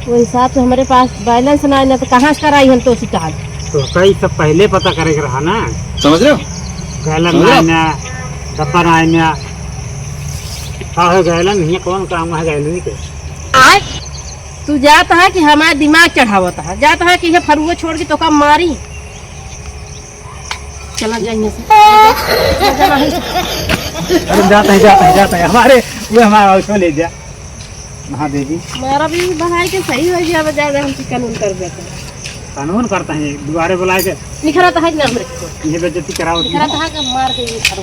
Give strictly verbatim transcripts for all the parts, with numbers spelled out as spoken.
वो हिसाब से हमरे पास balance ना आए ना, तो कहाँ से कराई हम तो शिकायत? तो कई सब पहले पता करे के रहा ना। समझ रहे हो? गैलन समझ रहे हो? ना आए ना, डब्बा ना आए ना। का हो गैलन, ये कौन काम है गैलन के? आय, तू जात है कि हमार दिमाग चढ़ावत है, जात है कि ये फरुआ छोड़ के तोका मारी। चला जाइए से। अरे जाता है, जाता है, जाता है। हमारे, वो हमारा उसमें ले जा। महादेवी। हमारा भी बनाए के सही हो गया, अब ज्यादा हम कानून कर देते हैं। कानून करता है, दोबारा बुला के। निखरा तो है ना हमरे को। ये बेइज्जती कराओ। निखरा तो है कि मार के ये करो।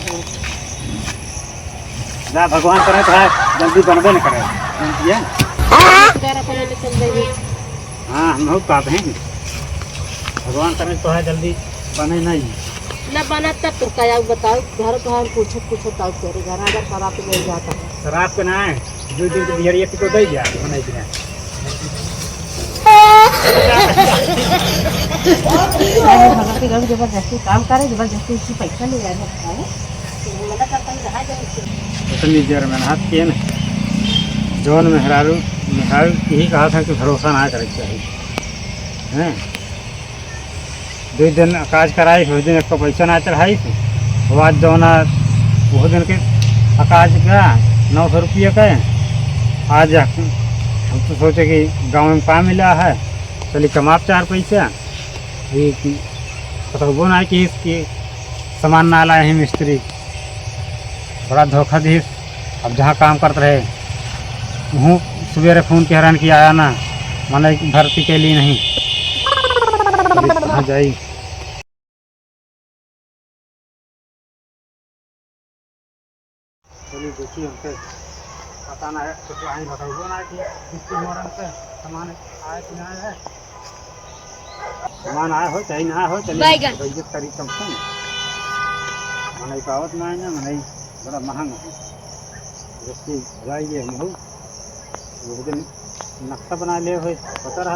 जा, भगवान करे तो है, जल्दी बनबे न करे। समझ गया? बेचारा पहले चल देंगे। हाँ, हम लोग कहते हैं, भगवान करे तो है, जल्दी बने नहीं। ना बना तब तो क्या बताओ, घर तो हम पूछत पूछत आओ तेरे घर, अगर शराब तो नहीं जाता है। शराब के ना है, दो दिन के बिहरिया को दे दिया, बने दिया। अरे भगत के घर जबरदस्ती काम करे, जबरदस्ती उससे पैसा ले जाए, बताओ। तो मना करता ही रहा जाए। इतनी देर में हाथ के न, जौन मेहरारू, मेहरारू यही कहा था कि भरोसा ना करे के चाहिए। हैं? दुइ दिन अकाज कराई, उस दिन एक पैसा ना चढ़ाई। वो आज जौना, वो दिन के अकाज का नौ सौ रुपया का है। आज हम तो सोचे कि गाँव में का मिला है, चली कमाब चार पैसा। ये कि पतहबो ना कि इसकी सामान ना लाए हैं मिस्त्री, बड़ा धोखा दिस। अब जहाँ काम करत रहे, वहूँ सुबेरे फोन के हैरान कि आया ना, माने भर्ती के लिए नहीं। अभी कहाँ जाई? चलिए देखिए, हमके पता ना है, कुछ आई बताइए ना कि किसके मरण से सामान आए कि ना आए। सामान आए हो चाहे ना हो, चलिए बैगन। बेइज्जत करी कम से कम। मनई पावत ना है ना, मनई बड़ा महंग है। जबकि भुलाई गए हम लोग, वो दिन नक्शा बना ले होए, पता रहा,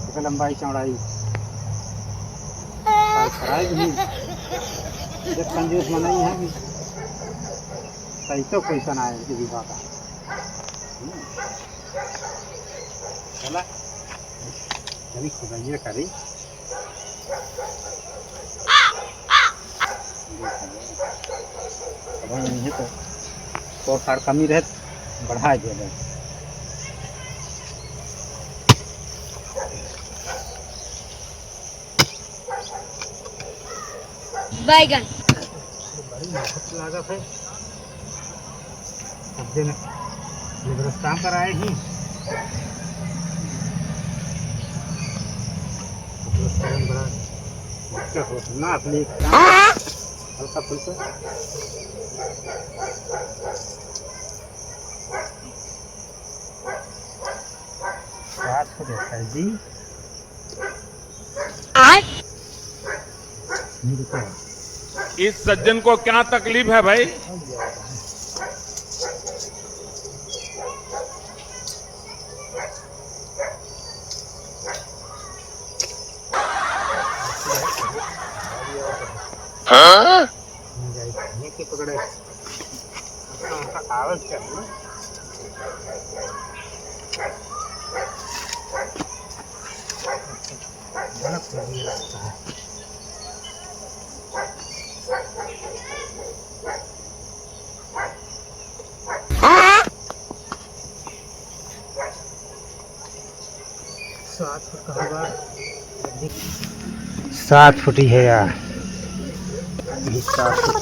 ओकर लंबाई चौड़ाई। साफ कराए भी नहीं। जब कंजूस मनई है, सही तो पैसा ना आए, ये भी बात है। हम्म। चला, चली खुदाइए करी। अब हम इन्हें तो तोड़ फाड़ कमी रहे, बढ़ा दे रहे। बैगन। बड़ी मेहनत लागत है। सब दिन लेबर काम कराए ही। बड़ा दिक्कत हो ना अपनी काम हल्का फुल्का। बात को देखा है जी। आय। इस सज्जन को क्या तकलीफ है भाई? हाँ? सात फुट का होगा। सात फुट ही है यार। ये सात फुट।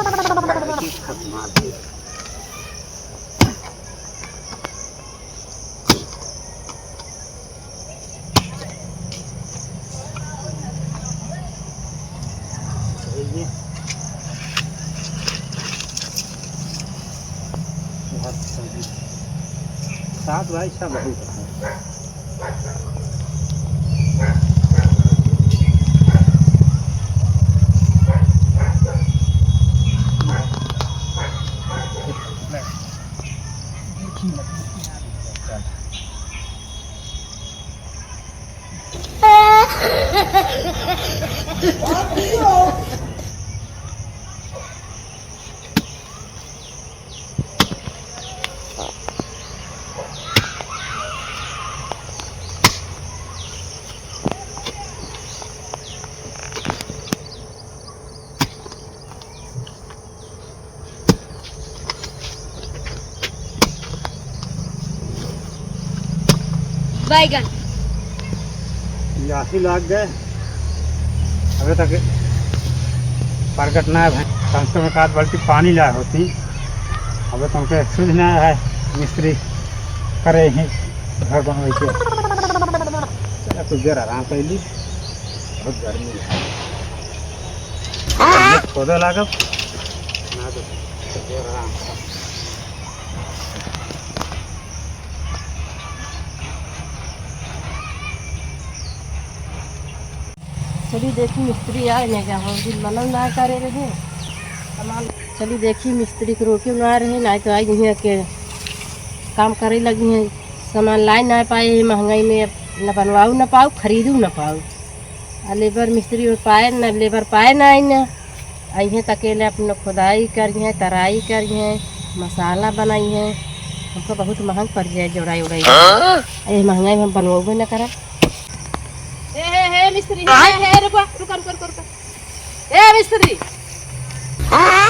बहुत सही। सात बाई छः बहुत है। बैगन। यासी लाग गए, अबे तक प्रगट ना भए। कम से कम एक आध बाल्टी पानी लाए होती, अबे तुमके सूझ ना है। मिस्त्री करे ही घर बनवे के। चला कुछ देर आराम कर ली, बहुत गर्मी है। खोदे लागब ना तो कुछ देर आराम कर। चली देखी मिस्त्री आए नहीं का, हम दिन मनन ना करे रहे। सामान चली देखी मिस्त्री के रोके ना रहे, ना तो आई यहाँ के काम करे लगी हैं। सामान लाए ना पाए, ये महंगाई में अब न बनवाऊ ना पाऊ, खरीदू ना पाऊ। आ लेबर मिस्त्री पाए न, लेबर पाए ना आई न। अइहें त अकेले अपना खुदाई करिहें, तराई करिहें, मसाला बनाइहें। हमको बहुत महंग पड़ जाए जोड़ाई उड़ाई। हाँ? ए महंगाई में हम बनवाबे न करब। ए, हे, हे, मिस्त्री, हे, हे, हे, रुको, रुको, रुको, रुको, रुको। ए, मिस्त्री। हाँ?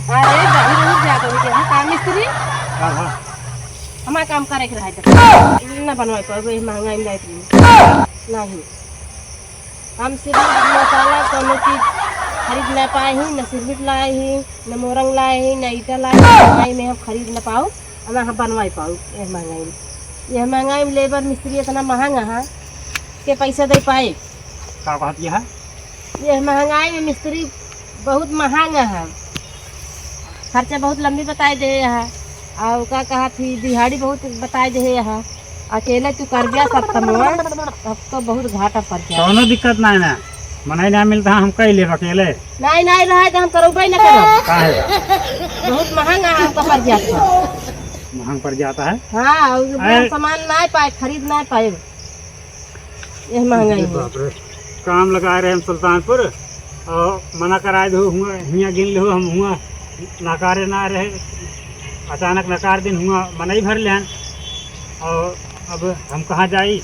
अरे, बाहर रुक जा, कभी के, हाँ, का मिस्त्री? हाँ, हाँ। हमार काम करे के रहे तो। ना बनवाई पाबे, महंगाई में लाइट नहीं। नहीं। हम सिर्फ मसाला कौनो चीज खरीद ना पाए ही, न सिरमिट लाए ही, न मोरंग लाए ही, न ईटा लाए ही, महंगाई में हम खरीद ना पाऊ, और ना हम बनवाई पाऊ, यह महंगाई में। यह महंगाई में लेबर मिस्त्री इतना महंगा है, के पैसा दे पाए? का कहत यह? यह महंगाई में मिस्त्री बहुत महंगा है, खर्चा बहुत लंबी बताए दे है, और का कहत ही दिहाड़ी बहुत बताए दे है। अकेले तू कर दिया सब कमवा, तब तो बहुत घाटा पड़ जाए। कौनो दिक्कत ना है ना, मनई ना मिलता, हम कई लेब अकेले। नहीं, नहीं रहे तो हम करबे न करब। काहे? बहुत महंगा हमको पड़ जाता। महंग पड़ जाता है? हाँ, और अरे। सामान ना पाए, खरीद ना पाए। यह महंगाई अरे में। बाप रे, काम लगाए रहे हम सुल्तानपुर और मना कराए दो, हुआ, हियाँ गिन लो, हम हुआ नकारे ना रहे, अचानक नकार दिन हुआ मनई भर लेन। और अब हम कहाँ जाई?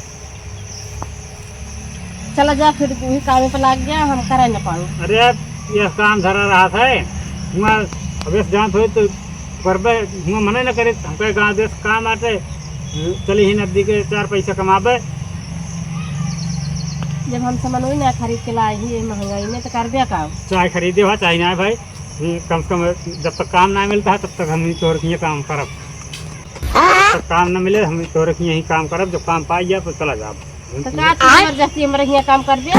चला जा, फिर वही काम पे लाग गया, हम करे न पाऊ। अरे, यह काम धरा रहा था, हुआ अबे से जानत हो तो करबे, हुआ मने न करे, हमके गाँव देश काम आटे, चली ही नदी के चार पैसा कमाबे। जब हम सामान वही ना खरीद के लाए ही, ये महंगाई में तो करबे का? चाहे खरीदे हो, चाहे ना भाई, हम्म, कम से कम जब तक काम ना मिलता है, तब तक हम तोहरे के हियाँ काम करब। जब तक काम ना मिले, हम तोहरे के यहीं काम करब, जब काम पाई जाए, तो चला जाब। तो का तू जबरदस्ती हमरे हियाँ काम करबे?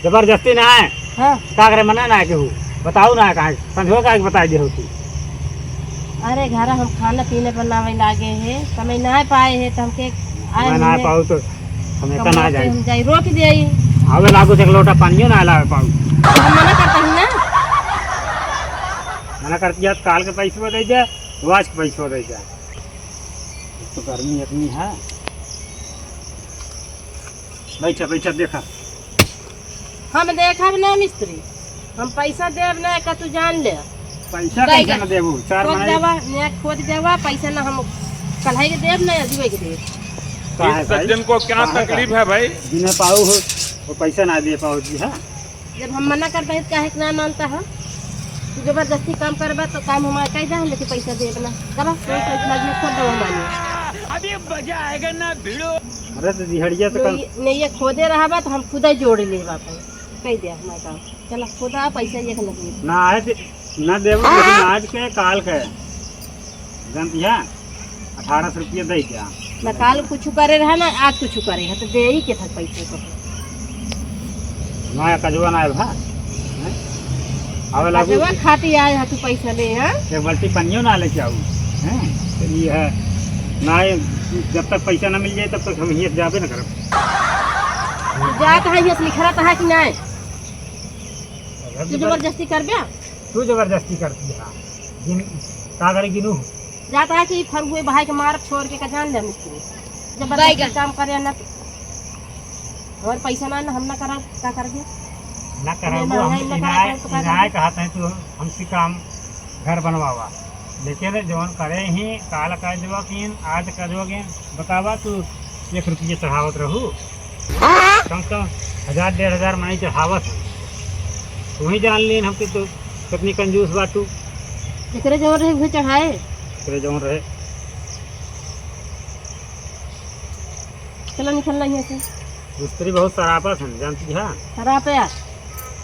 जबरदस्ती ना है। हाँ। का करे, मना ना है केहू। बताऊ ना है कहाँ, समझो का बताई दे होती। अरे, घर हम खाना पीना बनावे लागे है, समय ना पाए है, तो हमके आए समय ना हमने पाऊ तो समय कमा का ना के जाए। हम जाई, रोक दे आई। आवे लागू तो एक लोटा पानियो ना लावे पाऊ। हम मना करता ही ना। मना करती है, काल के पैसवा दे दे, आज के पैसवा दे दे। एक तो गर्मी इतनी है। बैठा, बैठा, देखा। हम देखब ना मिस्त्री, हम पैसा देब ना, का तू जान ले। पैसा बैगन। कैसे ना देबू? चार खोद महीने देवा, ने खोद देवा, पैसा ना हम कल्हे के देब ना, अजुए के देब। काहे इस भाई? सज्जन को क्या काहे तकलीफ का? है भाई? बिना पाऊ हो, वो पैसा ना दे पाऊ जी, हाँ? जब हम मना करता है तो काहे के ना मानता है? तू जबरदस्ती काम करबा तो काम हमारा कह दे, हम लेके पैसा देब ना। करा, कोई कोई दिमाग में खोद दो हमारे। अभी मजा आएगा ना भिड़ो। अरे तो दिहड़िया तो कल नहीं, नहीं, ये खोदे रहबा तो हम खुदे जोड़ लेबा अपन। कह दे हमारा काम। चला, खुदा पैसा ये लगे। ना आए थे, ना देबो, लेकिन आज के, काल के। जानती है? अठारह सौ रुपया दे दिया। ना काल कुछ करे रहा, ना आज कुछ करे है, तो दे ही के था पैसे को। ना, कजवा ना आए भा। हैं? आवे लागू। कजवा खाती आए है तू पैसा ले, हाँ? एक बाल्टी पानियो ना लेके आऊ। हैं? तो ये है, ना आए, जब तक पैसा ना मिल जाए, तब तक हम हियाँ जाबे ना करब। तू जात है, ये लिख रहा था कि नहीं? तू जबरदस्ती करबे? तू जबरदस्ती करती है। जिन का करे गिनू। जाता है कि फरुए भाई के मारब छोड़ के का जान ले मिस्त्री। जबरदस्ती बैगन। काम करे ना तो। और पैसा ना, ना हम ना करा, का कर दे? ना ये कराबो, हम महंगाई में इनाय, करा तो का इनाय कर दे? कहत है तू हमसे काम घर बनवावा। लेकिन जौन करे ही, काल कर देवा किन, आज कर देवा किन, बतावा तू एक रुपये चढ़ावत रहू। कम से कम हजार, डेढ़ हजार मनई चढ़ावत है। तू ही जान लेन हमके तो कितनी कंजूस बाटू। एकरे जौन रहे उहे चढ़ाए। एकरे जौन रहे। चला निकल रही है से। मिस्त्री बहुत सरापा सन, जानती है? सरापा यार,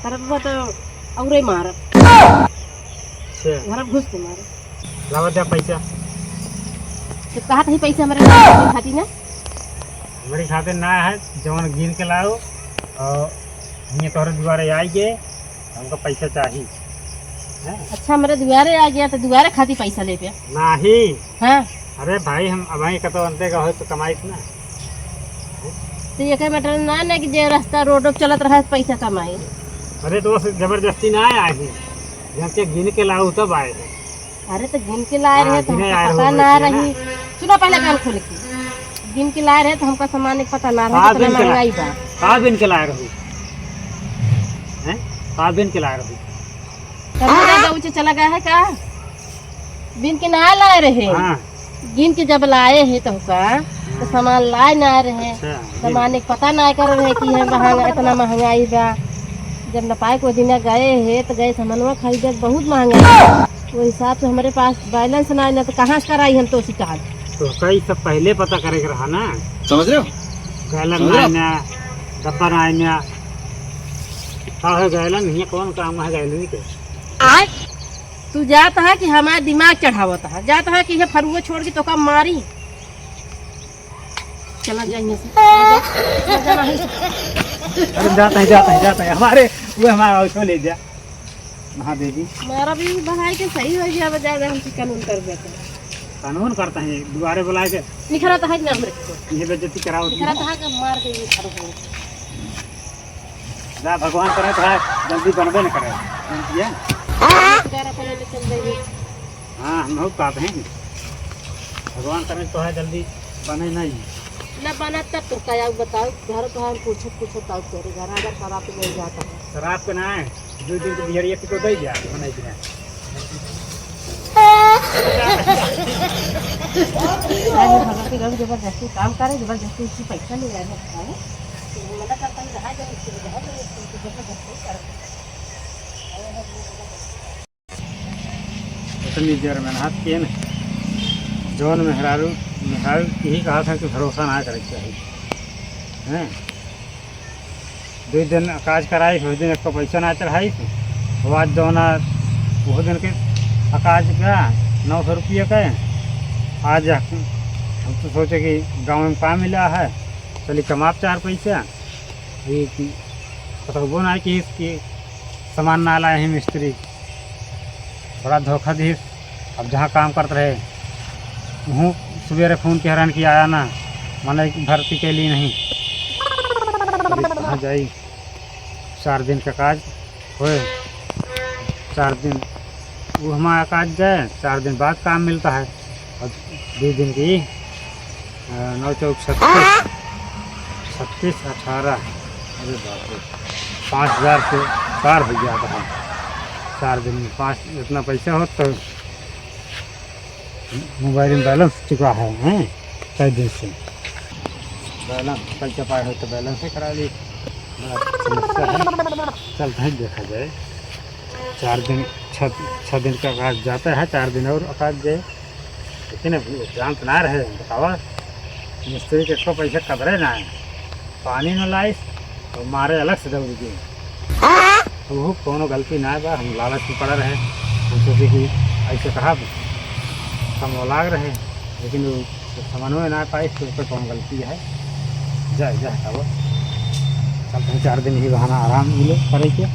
सरापा तो औरे मारब। अच्छा। घर घुस के मारब। लावा जा पैसा। तो कहा था ही पैसा हमारे खाती ना? हमारे खाते ना है, जवन गिन के लाओ और ये तोहरे दुआरे आई गए। हमका पैसा चाही। हैं? अच्छा, हमरे दुआरे आ गया तो दुआरे खाती पैसा लेबे? नाही। हाँ। अरे भाई, हम अबहीं कतौ अंते का होई तो कमाइत ना। तो ये कहे मतलब ना, ना कि जे रास्ता रोड चलत रहा पैसा कमाई। अरे तो बस जबरदस्ती ना आए ही, जब के गिन के लाऊ तब आए हैं। अरे तो गिन के लाए हाँ, रहे तो गिने हमका आए पता रहो, ना गिने ना। रही। सुनो पहले कान खोल के। गिन के लाए रहे तो हमका सामान एक पता ना रहे, का कितना गिन के ला-, महंगाई बा। का गिन के लाए रहू? हैं? का गिन के लाए रहू? तब मेरा दौचे चला गया है का? गिन के ना लाए रहे। हाँ। गिन के जब लाए हैं तो का, तो हाँ। सामान लाए ना रहे। अच्छा, सामान एक पता ना कर रहे कि है महंगा, इतना महंगाई बा। जब नपाए को दिन गए हैं तो गए सामानवा खरीदे, बहुत महंगा। वो हिसाब से हमरे पास बैलेंस ना, ना तो कहाँ से कराई हम तो शिकायत। तो कई सब पहले पता करे के रहा ना। समझ रहे हो? गैलन समझ रहे ना हो? आए ना, डब्बा ना आए ना। का है गैलन? ये कौन काम है गैलन के? आय, तू जात है कि हमारे दिमाग चढ़ावत है? जात है कि ये फरुआ छोड़ के तोका मारी? चला जाइए से। अरे जाता है, जाता है, जाता है। हमारे, वो हमारा उसको ले जा। महादेवी। हमारा भी बहाई के सही हो गया, बजा दे, हमसे कानून कर देते हैं। कानून करता है, दुआरे बुला के। निखरा तो है ना हमरे को। ये बेइज्जती कराओ। निखरा तो है कि मार के ये करो। जा भगवान करे तो है, जल्दी बनबे न करे। समझिए? बेचारा पहले चल देंगे। हाँ, हम लोग कहते हैं। भगवान करे तो है, जल्दी बने नहीं। ना बना तब तो क्या बताओ, घर तो हम पूछत पूछत आओ तेरे घर, अगर शराब तो मिल जाता है। शराब के ना है, दो दिन के बिहड़िया को दे दिया, बनाई दिया। आज भगत के घर जबरदस्ती काम करे, जबरदस्ती उसकी पैसा ले जाने का है। तो मना करता हूँ, रहा जाए, इसको रहा जाए, इसको जबरदस्ती कर। इतनी देर में हाथ के न जौन मेहरारू, मेहरारू यही कहा था कि भरोसा ना करे के चाहिए, हैं? दो दिन अकाज कराई, उस दिन एक पैसा ना चढ़ाई, वो आज जौन वो दिन के अकाज का नौ सौ रुपये का, आज हम तो सोचे कि गाँव में काम मिला है, चलिए कमाब चार पैसा। ये कि पतहबो ना कि इसकी सामान ना लाए हैं मिस्त्री, बड़ा धोखा दिस। अब जहाँ काम करत रहे, वहूँ सुबेरे फोन के हरान कि आया ना, माने भर्ती के लिए नहीं। अभी कहाँ जाई? चार दिन का काज होए, चार दिन वो हमारा काज जाए, चार दिन बाद काम मिलता है। और दो दिन की, अ, नौ चौक छत्तीस, छत्तीस अठारह, अरे बाप रे, पाँच हजार से पार हो गया था। चार दिन में पाँच, इतना पैसा हो तो मोबाइल में बैलेंस चुका है, हैं, कई दिन से। बैलेंस, पैसा पाए हो तो बैलेंस ही करा ली। बड़ा समस्या है। चलते हैं, देखा जाए। चार दिन, छः, छः दिन का अकाज जाता है, चार दिन और अकाज जाए। लेकिन अब वो जानत ना रहे, बतावा, मिस्त्री के एको पैसा कदरे ना है। पानी न लाइस और मारे अलग से दौड़ गए। तो वो कोनो गलती ना बा, हम लालच में पड़ा रहे, हम सोचे कि ऐसे कहा कम लाग रहे, लेकिन वो समझ में ना पाइस तो उसका कौन गलती है। जाए, जाए, अब चलते हैं, चार दिन ही बहाना आराम मिले करे के।